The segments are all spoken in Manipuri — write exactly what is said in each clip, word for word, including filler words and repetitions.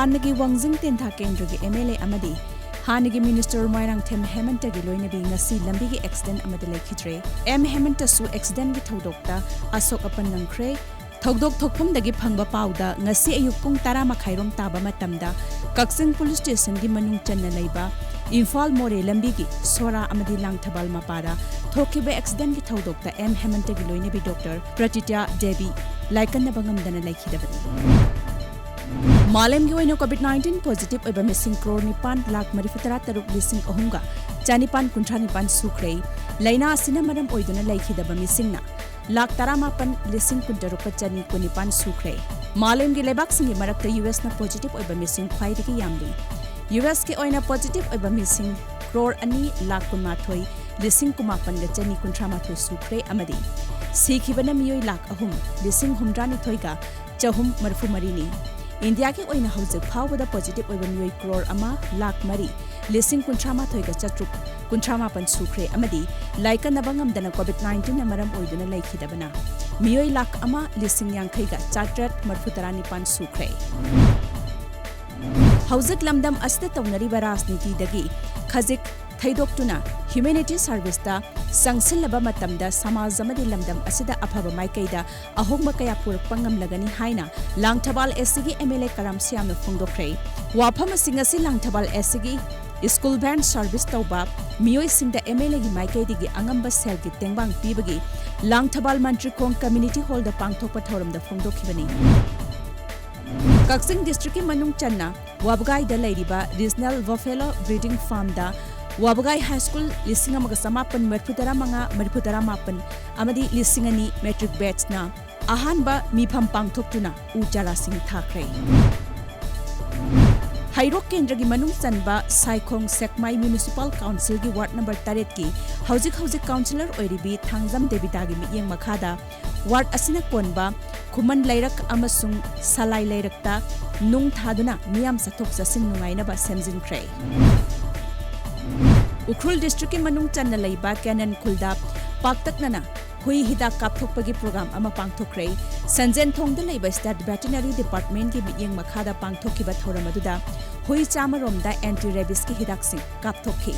ꯍꯥꯟꯅꯒꯤ ꯋꯥꯡꯖꯤꯡ ꯇꯦꯟꯊꯥ ꯀꯦꯟꯗ꯭ꯔꯒꯤ ꯑꯦꯝ ꯑꯦꯜ ꯑꯦ ꯑꯃꯗꯤ ꯍꯥꯟꯅꯒꯤ ꯃꯤꯅꯤꯁꯇꯔ ꯃꯣꯏꯔꯥꯡꯊꯦꯝ ꯍꯦꯃꯟꯇꯒꯤ ꯂꯣꯏꯅꯕꯤ ꯉꯁꯤ ꯂꯝꯕꯤꯒꯤ ꯑꯦꯛꯁꯤꯗꯦꯟ ꯑꯃꯗ ꯂꯩꯈꯤꯗ꯭ꯔꯦ꯫ ꯑꯦꯝ ꯍꯦꯃꯟꯇꯁꯨ ꯑꯦꯛꯁꯤꯗꯦꯟꯒꯤ ꯊꯧꯗꯣꯛꯇ ꯑꯁꯣꯛ ꯑꯄꯟ ꯅꯪꯈ꯭ꯔꯦ꯫ ꯊꯧꯗꯣꯛ ꯊꯣꯛꯐꯝꯗꯒꯤ ꯐꯪꯕ ꯄꯥꯎꯗ ꯉꯁꯤ ꯑꯌꯨꯛ ꯄꯨꯡ ꯇꯔꯥ ꯃꯈꯥꯏꯔꯣꯝ ꯇꯥꯕ ꯃꯇꯝꯗ ꯀꯛꯆꯤꯡ ꯄꯨꯂꯤꯁ ꯁ꯭ꯇꯦꯁꯟꯒꯤ ꯃꯅꯨꯡ ꯆꯟꯅ ꯂꯩꯕ ꯏꯝꯐꯥꯜ ꯃꯣꯔꯦ ꯂꯝꯕꯤꯒꯤ ꯁꯣꯔꯥ ꯑꯃꯗꯤ ꯂꯥꯡꯊꯕꯥꯜ ꯃꯄꯥꯗ ꯊꯣꯛꯈꯤꯕ ꯑꯦꯛꯁꯤꯗꯦꯟꯒꯤ ꯊꯧꯗꯣꯛꯇ ꯑꯦꯝ ꯍꯦꯃꯟꯇꯒꯤ ꯂꯣꯏꯅꯕꯤ ꯗꯣꯛꯇꯔ ꯄ꯭ꯔꯇꯤꯇ꯭ꯌꯥ ꯗꯦꯕꯤ ꯂꯥꯏꯀꯟꯅꯕ ꯉꯝꯗꯅ ꯂꯩꯈꯤꯗꯕꯅꯤ꯫ ꯃꯥꯂꯦꯝꯒꯤ ꯑꯣꯏꯅ ꯀꯣꯚꯤꯗ ꯅꯥꯏꯟꯇꯤꯟ ꯄꯣꯖꯤꯇꯤꯚ ꯑꯣꯏꯕ ꯃꯤꯁꯤꯡ ꯀ꯭ꯔꯣꯔ ꯅꯤꯄꯥꯟ ꯂꯥꯈ ꯃꯔꯤꯐꯨ ꯇꯔꯥ ꯇꯔꯨꯛ ꯂꯤꯁꯤꯡ ꯑꯍꯨꯝꯒ ꯆꯅꯤꯄꯥꯟ ꯀꯨꯟꯊ꯭ꯔꯥ ꯅꯤꯄꯥꯟ ꯁꯨꯈ꯭ꯔꯦ꯫ ꯂꯥꯏꯅꯥ ꯑꯁꯤꯅ ꯃꯔꯝ ꯑꯣꯏꯗꯨꯅ ꯂꯩꯈꯤꯗꯕ ꯃꯤꯁꯤꯡꯅ ꯂꯥꯈ ꯇꯔꯥꯃꯥꯄꯟ ꯂꯤꯁꯤꯡ ꯀꯨꯟꯇꯔꯨꯛꯀ ꯆꯅꯤ ꯀꯨꯟꯅꯤꯄꯥꯟ ꯁꯨꯈ꯭ꯔꯦ꯫ ꯃꯥꯂꯦꯝꯒꯤ ꯂꯩꯕꯥꯛꯁꯤꯡꯒꯤ ꯃꯔꯛꯇ ꯌꯨ ꯑꯦꯁꯅ ꯄꯣꯖꯤꯇꯤꯚ ꯑꯣꯏꯕ ꯃꯤꯁꯤꯡ ꯈ꯭ꯋꯥꯏꯗꯒꯤ ꯌꯥꯝꯂꯤ꯫ ꯌꯨ ꯑꯦꯁꯀꯤ ꯑꯣꯏꯅ ꯄꯣꯖꯤꯇꯤꯚ ꯑꯣꯏꯕ ꯃꯤꯁꯤꯡ ꯀ꯭ꯔꯣꯔ ꯑꯅꯤ ꯂꯥꯈ ꯀꯨꯟꯃꯥꯊꯣꯏ ꯂꯤꯁꯤꯡ ꯀꯨꯟꯃꯥꯄꯟꯒ ꯆꯅꯤ ꯀꯨꯟꯊ꯭ꯔꯥ ꯃꯥꯊꯣꯏ ꯁꯨꯈ꯭ꯔꯦ ꯑꯃꯗꯤ ꯁꯤꯈꯤꯕꯅ ꯃꯤꯑꯣꯏ ꯂꯥꯈ ꯑꯍꯨꯝ ꯂꯤꯁꯤꯡ ꯍꯨꯝꯗ꯭ꯔꯥꯅꯤꯊꯣꯏꯒ ꯆꯍꯨꯝ ꯃꯔꯤꯐꯨ ꯃꯔꯤꯅꯤ꯫ ꯏꯟꯗꯤꯌꯥꯒꯤ ꯑꯣꯏꯅ ꯍꯧꯖꯤꯛ ꯐꯥꯎꯕꯗ ꯄꯣꯖꯤꯇꯤꯚ ꯑꯣꯏꯕ ꯃꯤꯑꯣꯏ ꯀ꯭ꯔꯣꯔ ꯑꯃ ꯂꯥꯈ ꯃꯔꯤ ꯂꯤꯁꯤꯡ ꯀꯨꯟꯊ꯭ꯔꯥ ꯃꯥꯊꯣꯏꯒ ꯆꯥꯇ꯭ꯔꯨꯛ ꯀꯨꯟꯊ꯭ꯔꯥ ꯃꯥꯄꯟ ꯁꯨꯈ꯭ꯔꯦ ꯑꯃꯗꯤ ꯂꯥꯏꯀꯠꯅꯕ ꯉꯝꯗꯅ ꯀꯣꯚꯤꯗ ꯅꯥꯏꯟꯇꯤꯟꯅ ꯃꯔꯝ ꯑꯣꯏꯗꯨꯅ ꯂꯩꯈꯤꯗꯕꯅ ꯃꯤꯑꯣꯏ ꯂꯥꯈ ꯑꯃ ꯂꯤꯁꯤꯡ ꯌꯥꯡꯈꯩꯒ ꯆꯥꯇ꯭ꯔꯦꯠ ꯃꯔꯤꯐꯨ ꯇꯔꯥ ꯅꯤꯄꯥꯟ ꯁꯨꯈ꯭ꯔꯦ꯫ ꯍꯧꯖꯤꯛ ꯂꯝꯗꯝ ꯑꯁꯤꯗ ꯇꯧꯅꯔꯤꯕ ꯔꯥꯖꯅꯤꯇꯤꯗꯒꯤ ꯈꯖꯤꯛ ꯊꯩꯗꯣꯛꯇꯨꯅ ꯍ꯭ꯌꯨꯃꯦꯅꯤꯇꯤ ꯁꯔꯚꯤꯁꯇ ꯆꯪꯁꯤꯜꯂꯕ ꯃꯇꯝꯗ ꯁꯃꯥꯖ ꯑꯃꯗꯤ ꯂꯝꯗꯝ ꯑꯁꯤꯗ ꯑꯐꯕ ꯃꯥꯏꯀꯩꯗ ꯑꯍꯣꯡꯕ ꯀꯌꯥ ꯄꯨꯔꯛꯄ ꯉꯝꯂꯒꯅꯤ ꯍꯥꯏꯅ ꯂꯥꯡꯊꯕꯥꯜ ꯑꯦꯁ ꯁꯤꯒꯤ ꯑꯦꯝ ꯑꯦꯜ ꯑꯦ ꯀꯔꯥꯝ ꯁꯤꯌꯥꯝꯅ ꯐꯣꯡꯗꯣꯛꯈ꯭ꯔꯦ꯫ ꯋꯥꯐꯝ ꯑꯁꯤ ꯉꯁꯤ ꯂꯥꯡꯊꯕꯥꯜ ꯑꯦꯁ ꯁꯤꯒꯤ ꯁ꯭ꯀꯨꯜ ꯚꯦꯟ ꯁꯔꯚꯤꯁ ꯇꯧꯕ ꯃꯤꯑꯣꯏꯁꯤꯡꯗ ꯑꯦꯝ ꯑꯦꯜ ꯑꯦꯒꯤ ꯃꯥꯏꯀꯩꯗꯒꯤ ꯑꯉꯝꯕ ꯁꯦꯜꯒꯤ ꯇꯦꯡꯕꯥꯡ ꯄꯤꯕꯒꯤ ꯂꯥꯡꯊꯕꯥꯜ ꯃꯟꯇ꯭ꯔꯤꯈꯣꯡ ꯀꯝꯃ꯭ꯌꯨꯅꯤꯇꯤ ꯍꯣꯜꯗ ꯄꯥꯡꯊꯣꯛꯄ ꯊꯧꯔꯝꯗ ꯐꯣꯡꯗꯣꯛꯈꯤꯕꯅꯤ꯫ ꯀꯛꯆꯤꯡ ꯗꯤꯁꯇ꯭ꯔꯤꯛꯀꯤ ꯃꯅꯨꯡ ꯆꯟꯅ ꯋꯥꯕꯒꯥꯏꯗ ꯂꯩꯔꯤꯕ ꯔꯤꯖꯅꯦꯜ ꯕꯐꯦꯂꯣ ꯕ꯭ꯔꯤꯗꯤꯡ ꯐꯥꯔꯝꯗ ꯋꯥꯕꯒꯥꯏ ꯍꯥꯏ ꯁ꯭ꯀꯨꯜ ꯂꯤꯁꯤꯡ ꯑꯃꯒ ꯆꯃꯥꯄꯟ ꯃꯔꯤꯐꯨ ꯇꯔꯥ ꯃꯉꯥ, ꯃꯔꯤꯐꯨ ꯇꯔꯥ ꯃꯥꯄꯟ ꯑꯃꯗꯤ ꯂꯤꯁꯤꯡ ꯑꯅꯤ ꯃꯦꯇ꯭ꯔꯤꯛ ꯕꯦꯠꯁꯅ ꯑꯍꯥꯟꯕ ꯃꯤꯐꯝ ꯄꯥꯡꯊꯣꯛꯇꯨꯅ ꯎ ꯆꯥꯔꯥꯁꯤꯡ ꯊꯥꯈ꯭ꯔꯦ꯫ ꯍꯩꯔꯣꯛ ꯀꯦꯟꯗ꯭ꯔꯒꯤ ꯃꯅꯨꯡ ꯆꯟꯕ ꯁꯥꯏꯈꯣꯡ ꯁꯦꯛꯃꯥꯏ ꯃ꯭ꯌꯨꯅꯤꯁꯤꯄꯥꯜ ꯀꯥꯎꯟꯁꯤꯜꯒꯤ ꯋꯥꯔꯗ ꯅꯝꯕꯔ ꯇꯔꯦꯠꯀꯤ ꯍꯧꯖꯤꯛ ꯍꯧꯖꯤꯛ ꯀꯥꯎꯟꯁꯤꯂꯔ ꯑꯣꯏꯔꯤꯕꯤ ꯊꯥꯡꯖꯝ ꯗꯦꯕꯤꯇꯥꯒꯤ ꯃꯤꯠꯌꯦꯡ ꯃꯈꯥꯗ ꯋꯥꯔꯗ ꯑꯁꯤꯅ ꯀꯣꯟꯕ ꯈꯨꯃꯟ ꯂꯩꯔꯛ ꯑꯃꯁꯨꯡ ꯁꯂꯥꯏ ꯂꯩꯔꯛꯇ ꯅꯨꯡ ꯊꯥꯗꯨꯅ ꯃꯤꯌꯥꯝ ꯆꯠꯊꯣꯛ ꯆꯠꯁꯤꯟ ꯅꯨꯡꯉꯥꯏꯅꯕ ꯁꯦꯝꯖꯤꯟꯈ꯭ꯔꯦ꯫ ꯎꯈ꯭ꯔꯨꯜ ꯗꯤꯁꯇ꯭ꯔꯤꯛꯀꯤ ꯃꯅꯨꯡ ꯆꯟꯅ ꯂꯩꯕ ꯀꯦꯅꯟ ꯈꯨꯜꯗ ꯄꯥꯛꯇꯛꯅꯅ ꯍꯨꯏ ꯍꯤꯗꯥꯛ ꯀꯥꯞꯊꯣꯛꯄꯒꯤ ꯄ꯭ꯔꯣꯒ꯭ꯔꯥꯝ ꯑꯃ ꯄꯥꯡꯊꯣꯛꯈ꯭ꯔꯦ꯫ ꯁꯟꯖꯦꯟꯊꯣꯡꯗ ꯂꯩꯕ State Veterinary Department ꯀꯤ ꯃꯤꯠꯌꯦꯡ ꯃꯈꯥꯗ ꯄꯥꯡꯊꯣꯛꯈꯤꯕ ꯊꯧꯔꯝ ꯑꯗꯨꯗ ꯍꯨꯏ ꯆꯥꯝꯃ ꯔꯣꯝꯗ anti rabies ꯀꯤ ꯍꯤꯗꯥꯛꯁꯤꯡ ꯀꯥꯞꯊꯣꯛꯈꯤ꯫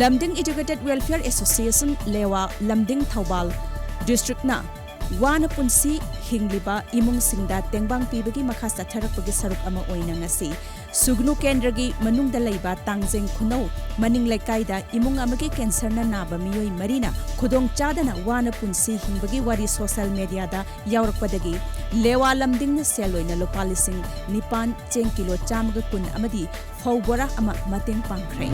ꯂꯝꯗꯤꯡ Educated Welfare Association, ꯂꯦꯋꯥ, ꯂꯝꯗꯤꯡ, ꯊꯧꯕꯥꯜ district ꯅ ꯋꯥꯅ ꯄꯨꯟꯁꯤ ꯍꯤꯡꯂꯤꯕ ꯏꯃꯨꯡꯁꯤꯡꯗ ꯇꯦꯡꯕꯥꯡ ꯄꯤꯕꯒꯤ ꯃꯈꯥ ꯆꯠꯊꯔꯛꯄꯒꯤ ꯁꯔꯨꯛ ꯑꯃ ꯑꯣꯏꯅ ꯉꯁꯤ ꯁꯨꯒꯅꯨ ꯀꯦꯟꯗ꯭ꯔꯒꯤ ꯃꯅꯨꯡꯗ ꯂꯩꯕ ꯇꯥꯡꯖꯦꯡ ꯈꯨꯅꯧ ꯃꯅꯤꯡ ꯂꯩꯀꯥꯏꯗ ꯏꯃꯨꯡ ꯑꯃꯒꯤ cancer ꯅ ꯅꯥꯕ ꯃꯤꯑꯣꯏ ꯃꯔꯤꯅ ꯈꯨꯗꯣꯡ ꯆꯥꯗꯅ ꯋꯥꯅ ꯄꯨꯟꯁꯤ ꯍꯤꯡꯕꯒꯤ ꯋꯥꯔꯤ social media ꯗ ꯌꯥꯎꯔꯛꯄꯗꯒꯤ ꯂꯦꯋꯥ ꯂꯝꯗꯤꯡꯅ ꯁꯦꯜ ꯑꯣꯏꯅ ꯂꯨꯄꯥ ꯂꯤꯁꯤꯡ ꯅꯤꯄꯥꯟ, ꯆꯦꯡ ꯀꯤꯂꯣ ꯆꯥꯝꯃꯒ ꯀꯨꯟ ꯑꯃꯗꯤ ꯐꯧ ꯕꯣꯔꯥ ꯑꯃ ꯃꯇꯦꯡ ꯄꯥꯡꯈ꯭ꯔꯦ꯫